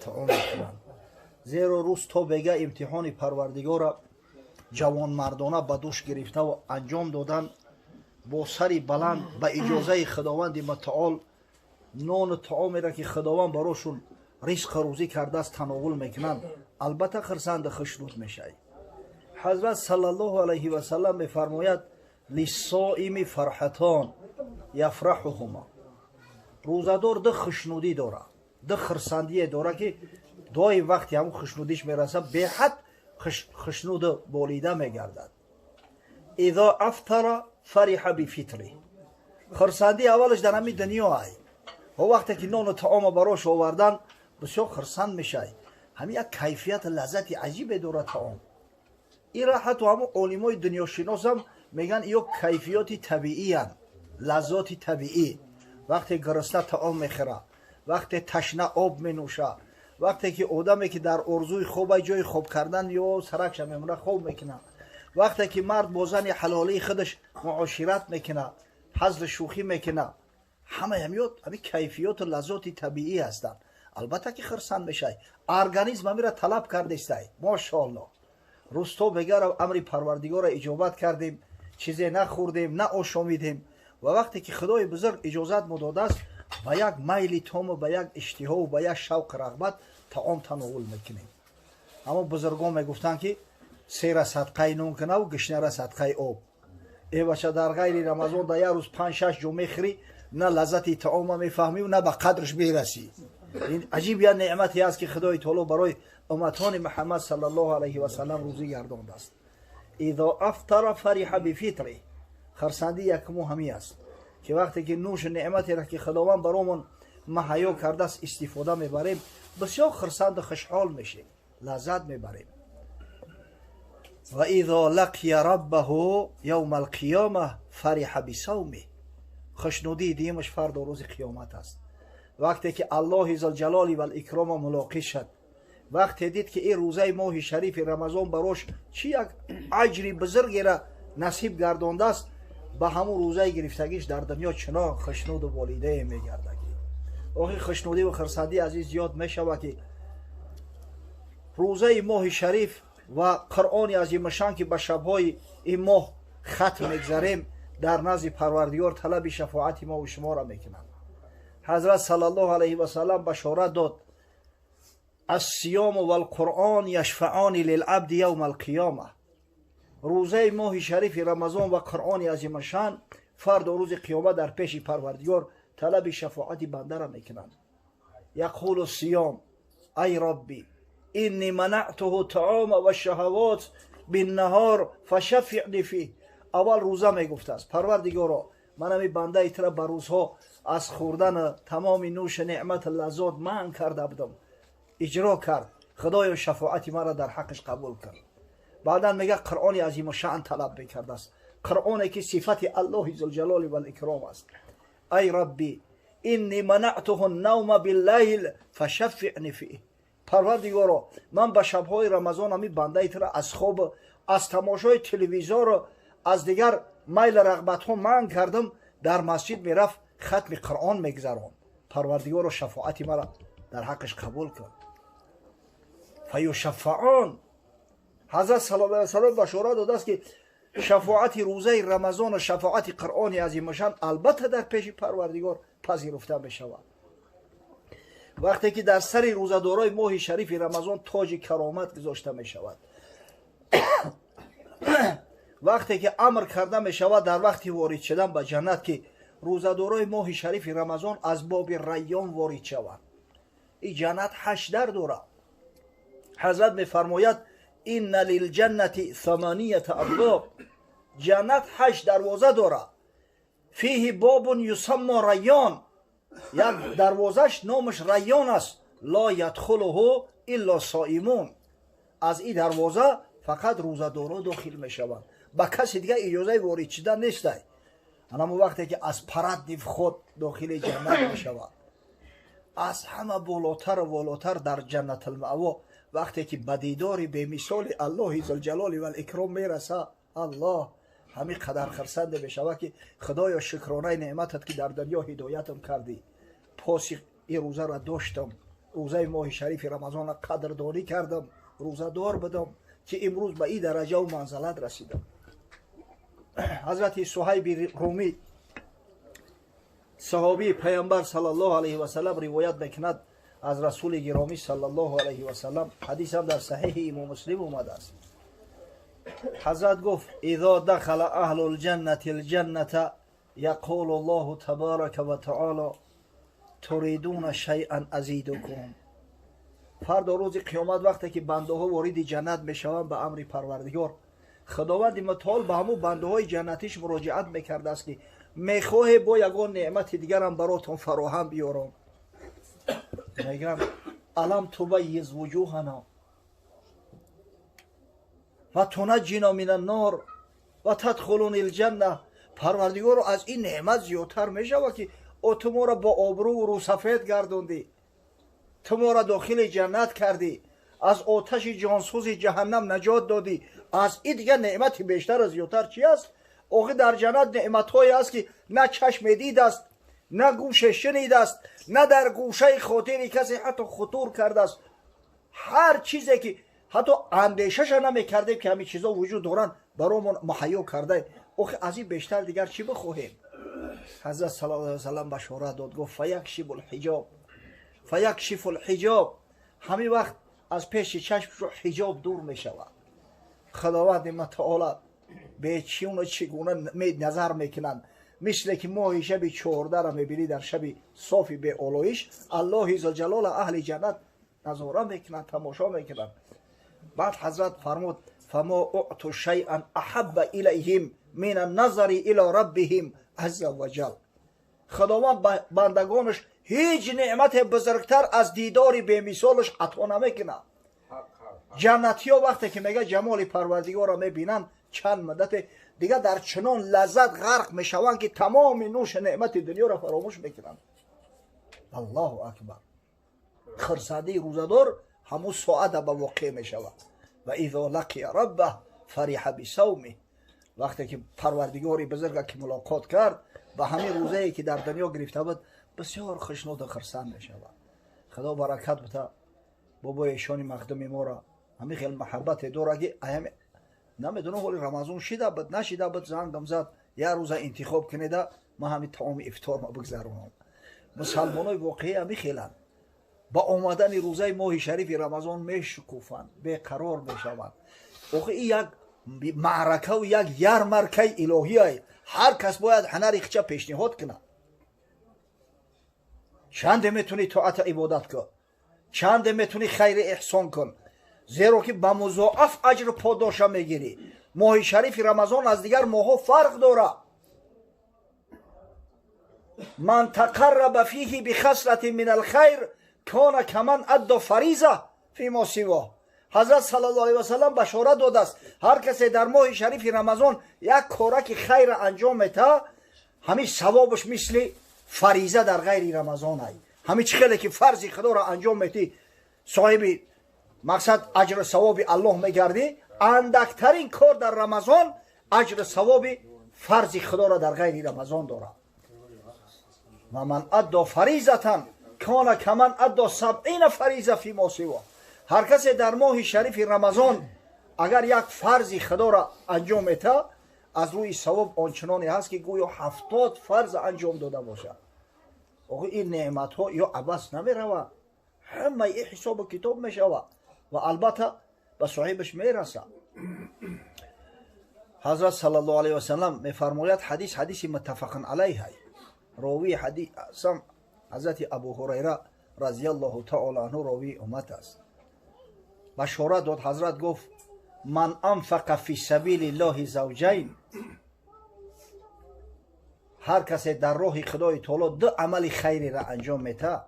таом мекунанд, зеро рӯз то бега имтиҳони Парвардигора ҷавонмардона ба дӯш гирифтаву анҷом додан, бо сари баланд ба иҷозаи Худованди Мутаол нону таомеро, ки Худованд барошун ризқу рӯзӣ кардааст, тановул мекунанд, албатта хирсанду хушнуд мешавӣ. Ҳазрат саллаллоҳу алайҳи васалам мефармояд: للصائم فرحتان يفرحهما. Рӯзадор ду хушнудӣ дорад, ду хирсандие дорад, ки доим вақти ҳамун хушнудиш мерасад, беҳад хушнуду болида мегардад. إذا أفطر فرح بفطره. Хирсандии аввалаш дар ҳамин дунё ай ва вақте ки нону таома барош овардан, бисёр хирсанд мешавӣ. Ҳамин як кайфияту лаззати аҷибе дорад таом. Ира ҳатто ҳамун олимои дунёшиносам мегӯянд, ё кайфиёти табииянд, лаззоти табиӣ. Вақте гурусна таом мехӯрад, вақте ташна об менӯша, вақте ки одаме ки дар орзуи хоба ҷои хоб кардан ё саракша мемонад, хоб мекунад, вақте ки мард бо зани ҳалолии худаш муошират мекунад, ҳазлу шӯхӣ мекунад, ҳамаи ҳамиёт ҳамин кайфиёту лаззоти табиӣ ҳастанд. Албатта ки хирсанд мешавӣ, организм ҳамира талаб кардестай. Мошоалло, рӯз то бегара амри Парвардигорро иҷобат кардем, чизе нахӯрдем, наошомидем ва вақте ки Худои бузург иҷозат мо додааст, ба як майли тому, ба як иштиҳову ба як шавқу рағбат таом тановул мекунем. Аммо бузургон мегуфтанд, ки сера садқаи нон кунаву гишнара садқаи об. Э бача, дар ғайри Рамазон дар як рӯз панҷ шаш ҷо мехӯрӣ, на лаззати таома мефаҳмию, на ба қадрш мерасӣ. Ин аҷиб як неъмате аст, ки Худои таоло барои умматони Муҳаммад саллаллоҳу алайҳи васалам рӯзӣ гардондааст. إذا أفطر فرح بفطره. Хирсандии якуму ҳамин аст, ки вақте ки нӯшу неъматеро, ки Худованд баромон маҳайё кардааст, истифода мебарем, бисёр хирсанду хушҳол мешем, лаззат мебарем. وإذا لقي ربه يوم القيامة فرح بصومه. Хушнудии дуюмаш фардо рӯзи қиёмат аст, вақте ки Аллоҳи зулҷалоли валикрома мулоқӣ шад, вақте дид, ки ин рӯзаи моҳи шарифи Рамазон барош чӣ як аҷри бузургера насиб гардондааст, ба ҳамун рӯзаи гирифтагиш дар дунё чунон хушнуду болидае мегардад, ки охи хушнудиву хирсандӣ аз ин зиёд мешавад, ки рӯзаи моҳи шариф ва Қуръони азимашан, ки ба шабҳои ин моҳ хатм мегзарем, дар назди Парвардигор талаби шафоати мову шуморо мекунанд. Ҳазрат саллаллоҳу алайҳи васалам башорат дод: الصيام والقرآن يشفعان للعبد يوم القيامة. Рӯзаи моҳи шарифи Рамазон ва Қуръони азимашан фардо рӯзи қиёмат дар пеши Парвардигор талаби шафоати бандара мекунанд. يقول الصيام: أي ربي، إني منعته الطعام والشهوات بالنهار فشفعني فيه. Аввал рӯза мегуфтааст: Парвардигоро, ман ҳами бандаи тура ба рӯзҳо аз хӯрдан тамоми нӯши неъмату лаззот манъ карда будам, иҷро кард, Худоё, шафоати маро дар ҳаққаш қабул кард. Баъдан мега, Қуръони азимушаън талаб мекардааст, Қуръоне ки сифати Аллоҳи зулҷалоли валикром аст: أي ربي، إني منعته النوم بالليل فشفعني فيه. Парвардигоро, ман ба шабҳои Рамазон ҳами бандаи тура аз хоб, аз тамошои телевизору аз дигар майлу рағбатҳо манъ кардам, дар масҷид мерафт, хатми Қуръон мегузаронд, Парвардигоро, шафоати маро дар ҳаққаш қабул кун. فيشفعان. Ҳазрат саллаллоҳу алайҳи васаллам башорат додааст, ки шафоати рӯзаи Рамазону шафоати Қуръони азимашан албатта дар пеши Парвардигор пазируфта мешавад. Вақте ки дар сари рӯзадорои моҳи шарифи Рамазон тоҷи каромат гузошта мешавад, вақте ки амр карда мешавад дар вақти ворид шудан ба ҷаннат, ки рӯзадорои моҳи шарифи Рамазон аз боби Райён ворид шаванд. Ин ҷаннат ҳашт дар дорад. Ҳазрат мефармояд: إن للجنة ثمانية أبواب. Ҷаннат ҳашт дарвоза дорад. فيه باب يسمى الريان. Як дарвозаш номаш Райён аст. لا يدخله إلا الصائمون. Аз ин дарвоза фақат рӯзадоро дохил мешаванд, ба каси дигар иҷозаи ворид шудан нестай. Анамо вақте ки аз парадный вход дохили ҷаннат мешавад, аз ҳама болотару волотар дар Ҷаннатулмаъво, вақте ки ба дидори бемисоли Аллоҳи зулҷалоли валикром мераса, аллоҳ, ҳамин қадар хирсанде мешавад, ки Худоё, шукронаи неъматат, ки дар дунё ҳидоятам кардӣ, поси ин рӯзаро доштам. Рӯзаи моҳи шарифи Рамазонро қадрдонӣ кардам, рӯзадор будам, ки имрӯз ба ин дараҷаву манзалат расидам. Ҳазрати Суҳайби Румӣ, саҳобии Паямбар саллаллоҳу алайҳи васалам, ривоят мекунад аз Расули гиромӣ саллаллоҳу алайҳи васалам. Ҳадисам дар Саҳиҳи Имом Муслим омадааст. Ҳазрат гуфт: «Изо дахала аҳлу лҷаннати лҷанната яқулу Аллоҳу табарака ва таоло туридуна шайъан азидукум». Фардо, рӯзи қиёмат, вақте ки бандаҳо вориди ҷаннат мешаванд, ба амри Парвардигор, Худованди Мутаол ба ҳамун бандаҳои ҷаннатиш муроҷиат мекардааст, ки мехоҳе, бо ягон неъмати дигарам баротон фароҳам биёрам? Мегӯям: «Алам тубаййиз вуҷуҳана ва тунаҷҷина мин аннор ва тадхулуни лҷанна?» Парвардигоро, аз ин неъмат зиёдтар мешавад, ки о ту моро бо обрӯву рӯсафед гардондӣ, ту моро дохили ҷаннат кардӣ, аз оташи ҷонсӯзи ҷаҳаннам наҷот додӣ. Аз ин дигар неъмати бештару зиёдтар чи аст? Охи, дар ҷаннат неъматҳое аст, ки на чашме дидааст, на гӯше шунидааст, на дар гӯшаи хотири касе ҳатто хутур кардааст. Ҳар чизе ки ҳатто андешаша намекардем, ки ҳамин чизо вуҷуд доранд, баромон муҳайё карда. Охи, аз ин бештар дигар чӣ бихоҳем? Ҳазрат саллаллоҳу алайҳи васалам башорат дод, гуфт: «Фаякшифу лҳиҷоб, фаякшифу лҳиҷоб». Ҳамин вақт аз пеши чашмшо ҳиҷоб дур мешавад. Худованди Мутаола бечуну чӣ гуна назар мекунанд, мисле ки моҳи шаби 14-ра мебинӣ дар шаби софи беолоиш. Аллоҳи зулҷалола аҳли ҷаннат назора мекунанд, тамошо мекунанд. Баъд ҳазрат фармуд: «Фамо уъту шайъан аҳабба илайҳим мин анназари ила раббиҳим азза ва ҷал». Худованд ба бандагонаш ҳеҷ неъмате бузургтар аз дидори бемисолаш ато намекунад. Ҷаннатиҳо вақте ки, мега, ҷамоли Парвардигорро мебинанд, чанд муддате дигар дар чунон лаззат ғарқ мешаванд, ки тамоми нӯши неъмати дунёро фаромӯш мекунанд. Аллоҳу акбар! Хурсандии рӯзадор ҳамун соата ба воқеъ мешавад. Ва изо лақия раббаҳ фариҳа бисавмиҳ. Вақте ки Парвардигори бузурга ки мулоқот кард, ба ҳамин рӯзае ки дар дунё гирифта буд, бисёр хушнуду хурсанд мешавад. Худо баракат бита бобои эшони махдуми моро. Ҳамин хел маҳаббате дорад, ки намедонам, ҳоли Рамазон шида буд, нашида буд, зангам зад: «Як рӯза интихоб кунеда, ман ҳамин таоми ифторма бигзаронам». Мусалмонои воқеӣ ҳамин хеланд. Ба омадани рӯзаи моҳи шарифи Рамазон мешукуфанд, беқарор мешаванд. Охи, ин як маъракаву як ярмаркаи илоҳиай. Ҳар кас бояд ҳунари хича пешниҳод кунад. Чанде метунӣ тоату ибодат кун, чанде метунӣ хайри эҳсон кун, зеро ки ба музоаф аҷру подоша мегирӣ. Моҳи шарифи Рамазон аз дигар моҳҳо фарқ дорад. «Ман тақарраба фиҳи бихаслатин мин алхайр кона каман аддо фариза фимо сиво». Ҳазрат саллаллоҳу алайҳи васалам башорат додааст: ҳар касе дар моҳи шарифи Рамазон як кораки хайра анҷом метаҳад, ҳамин савобаш мисли фариза дар ғайри Рамазон ай. Ҳамин чӣ хеле ки фарзи Худоро анҷом метӣ, соҳиби мақсад аҷру савоби Аллоҳ мегардӣ, андактарин кор дар Рамазон аҷру савоби фарзи Худоро дар ғайри Рамазон дорад. «Ва ман аддо фаризатан кона каман аддо сабъина фариза фимо сиво». Ҳар касе дар моҳи шарифи Рамазон агар як фарзи Худоро анҷом метаҳад, аз рӯи савоб ончуноне ҳаст, ки гӯё 70 фарз анҷом дода бошад. Охи, ин неъматҳо ё абас намеравад, ҳамаи ин ҳисобу китоб мешавад ва албатта ба соҳибаш мерасад. Ҳазрат саллаллоҳу алайҳи васалам мефармояд, ҳадис ҳадиси муттафақун алайҳай, ровии ҳадисам ҳазрати Абу Ҳурайра разияллоҳу таола анҳу, ровии уммат аст. Башорат дод ҳазрат, гуфт: «Ман анфақа фи сабили ллоҳи завҷайн». Ҳар касе дар роҳи Худои Таоло ду амали хайреро анҷом метаҳад,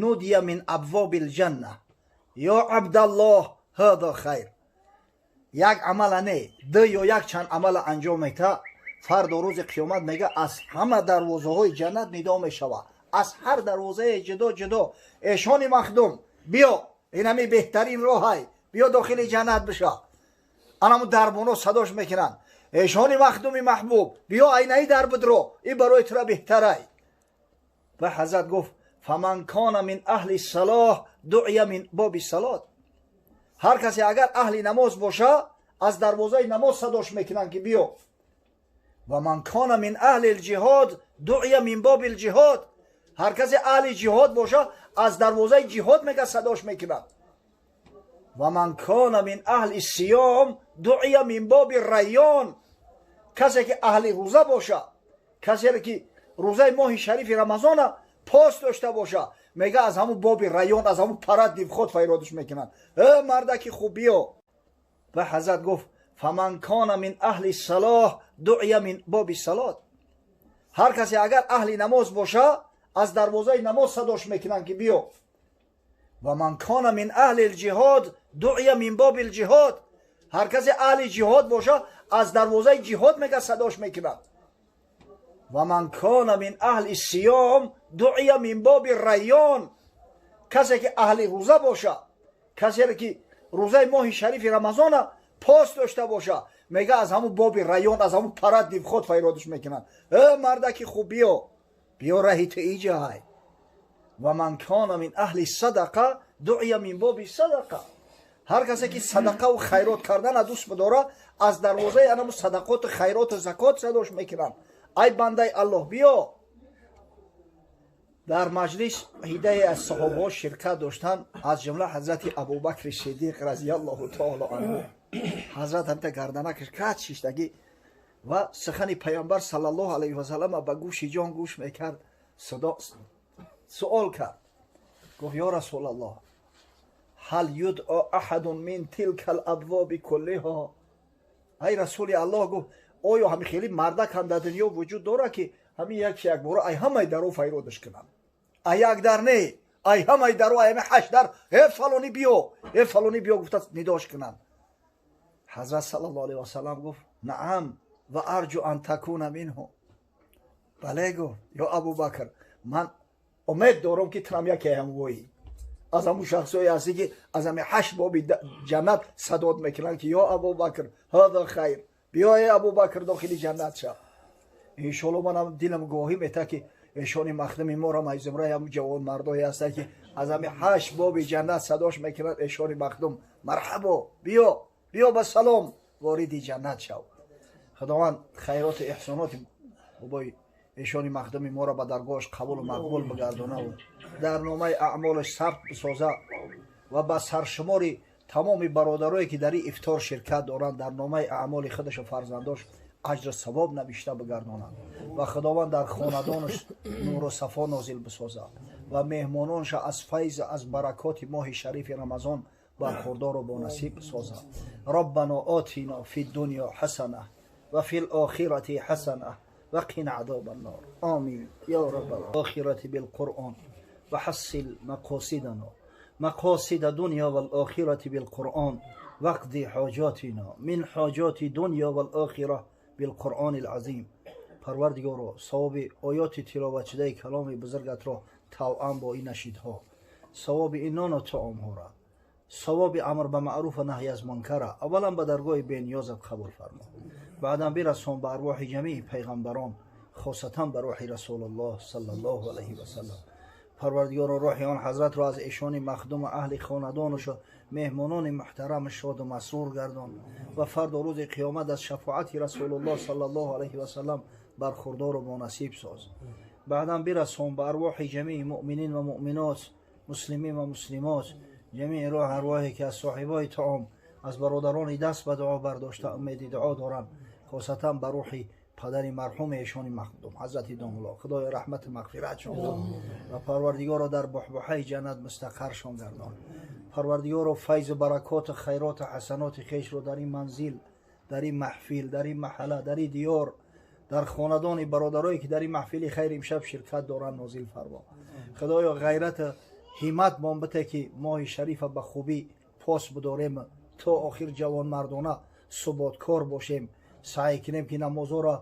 «нудия мин абвоби лҷанна: ё абдаллоҳ, ҳада хайр». Як амала не, ду ё як чанд амала анҷом метаҳад, фардо, рӯзи қиёмат, мега, аз ҳама дарвозаҳои ҷаннат нидо мешавад, аз ҳар дарвозае ҷудо ҷудо: «Эшони махдум, биё, инами беҳтарин роҳай, биё, дохили ҷаннат биша». Анаму дарбоно садош мекунанд: «Эшони махдуми маҳбуб, биё, айнаи дар бидро, ин барои тура беҳтарай». Ва ҳазрат гуфт: فمن کان من اهل الصلاح دعی من باب الصلاة. ҳар касе агар аҳли намоз боша, аз дарвозаи намоз садош мекунанд ки биё. Ва ман кана мин аҳли лҷиҳод дуъя мин боби лҷиҳод. Ҳар касе аҳли ҷиҳод боша, аз дарвозаи ҷиҳод мега садош мекунад. Ва ман кана мин аҳли сиём дуъя мин боби райён. Касе ки аҳли рӯза боша, касе ки рӯзаи моҳи шарифи рамазона пос дошта боша, мега аз ҳамун боби райён, аз ҳамун парадный вход файродиш мекунанд: э мардаки хуб, биё. Ва ҳазрат гуфт: фаман кана мин аҳли салоҳ дуъя мин боби салот. Ҳар касе агар аҳли намоз боша, аз дарвозаи намоз садош мекунанд ки биё. Ва ман кана мин аҳли лҷиҳод дуъя мин боби лҷиҳод. Ҳар касе аҳли ҷиҳод боша, аз дарвозаи ҷиҳод мега садош мекунад. Ва ман кана мин аҳли сиём дуъя мин боби райён. Касе ки аҳли рӯза боша, касе ки рӯзаи моҳи шарифи рамазона пос дошта боша, мега аз ҳамун боби райён, аз ҳамун парадный вход файродиш мекунанд: э мардаки хуб, биё, биё, раҳи ту иҷаҳай. Ва ман кана мин аҳли садақа дуъя мин боби садақа. Ҳар касе ки садақаву хайрот кардана дӯст бидора, аз дарвозаи анаму садақоту хайроту закот садош мекунанд: ай бандаи Аллоҳ, биё. Дар маҷлис ҳидае аз саҳобаҳо ширкат доштанд, аз ҷумла ҳазрати Абубакри Сидиқ разиаллоҳу таоло анҳу. Ҳазрат ҳамта гарданакаш кат шиштагӣ ва сухани Пайғамбар саллаллоҳу алайҳи васаллама ба гӯши ҷон гӯш мекард. Суол кард, гуфт: ё Расулаллоҳ, ҳал юдъо аҳадун мин тилка алабвоби куллиҳо? Ай Расули Аллоҳ, гуфт, оё ҳами хеле мардак ҳам дар дунё вуҷуд дорад, ки ҳамин як якбора ай ҳамаи даро файродаш кунанд? Ай як дар не, ай ҳамаи даро, ай ҳами ҳашт дар, э фалонӣ биё, э фалонӣ биё гуфта нидош кунанд. Ҳазрат саллаллоҳу алайҳи васаллам гуфт: наам ва арҷу ан такуна минҳу. Бале, гуфт, ё Абубакр, ман умед дорам, ки тунам яке ҳамвоӣ, аз ҳамун шахсҳое ҳастӣ, ки аз ҳами ҳашт боби ҷаннат садод мекунанд, ки ё Абубакр, ҳада хайр, биё, э Абубакр, дохили ҷаннат шав. Иншоалло, манам дилам гоҳӣ мета, ки эшони махдуми морам аз зумраи ҳамун ҷавонмардое ҳастанд, ки аз ҳами ҳашт боби ҷаннат садош мекунанд: эшони махдум, марҳабо, биё, биё, ба салом вориди ҷаннат шав. Худованд хайроту эҳсоноти бобои эшони махдуми моро ба даргоҳаш қабулу мақбул бигардонаву дар номаи аъмолаш сабт бисоза ва ба саршумори тамоми бародарое, ки дар ин ифтор ширкат доранд, дар номаи аъмоли худашу фарзандош аҷру савоб навишта бигардонанд ва Худованд дар хонадонаш нуру сафо нозил бисозад ва меҳмононша аз файз, аз баракоти моҳи шарифи Рамазон бархурдору бонасиб бисозад. Роббано отино фи дунё ҳасана ва фи лохирати ҳасана ва қина азоба ннор. Омин ё раб алохирати билқуръон ва ҳассил мақосидано مقاصد دنيا والآخرة بالقرآن واقضي حاجاتنا من حاجات دنيا والآخرة بالقرآن العظيم. Парвардигоро, савоби оёти тиловатшудаи каломи бузургатро тавъам бо ин нашидҳо, савоби ин нону таомҳора, савоби амр ба маъруфа наҳй аз мункара аввалан ба даргоҳи бениёзат қабул фармо, баъдан бирасон ба арвоҳи ҷамии пайғамбарон, хосатан ба рӯҳи Расулуллоҳ саллаллоҳу алайҳи васаллам. Парвардигоро, рӯҳи он ҳазратро аз эшони махдуму аҳли хонадонашу меҳмонони муҳтарам шоду масрур гардон ва фардо рӯзи қиёмат аз шафоати Расулуллоҳ саллаллоҳу алайҳи васаллам бархурдору бонасиб соз. Баъдан бирасон ба арвоҳи ҷамии муъминин ва муъминот, муслимин ва муслимот, ҷамии рӯҳ арвоҳе, ки аз соҳибои таом, аз бародарони даст ба дуо бардошта умеди дуо доранд, хосатан ба рӯҳи падари марҳуми эшони махдум ҳазрати домулло. Худоё, раҳмату мағфиратшон ва Парвардигоро дар буҳбуҳаи ҷаннат мустақаршон гардон. Парвардигоро, файзу баракоту хайроту ҳасаноти хешро дар ин манзил, дар ин маҳфил, дар ин маҳалла, дар ин диёр, дар хонадони бародарое, ки дар ин маҳфили хайр имшаб ширкат доранд, нозил фармо. Худоё, ғайрату ҳиммат мон бите, ки моҳи шарифа ба хубӣ пос бидорем, то охир ҷавонмардона суботкор бошем, саъй кунем, ки намозҳоро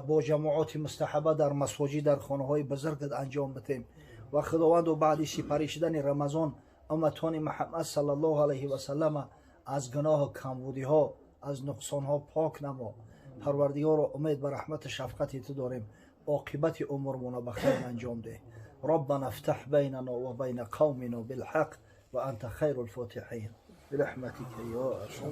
бо ҷамоати мустаҳаба дар масоҷид, дар хонаҳои бузургат анҷом битем ва Худованду баъди сипарӣ шудани Рамазон умматони Муҳаммад саллаллоҳу алайҳи васаллама аз гуноҳу камбудиҳо, аз нуқсонҳо пок намо. Парвардигоро, умед ба раҳмату шафқати ту дорем, оқибати умурмона ба хайр анҷом деҳ. ربنا افتح بيننا وبين قومنا بالحق وأنت خير الفاتحين برحمتك يا أرحم.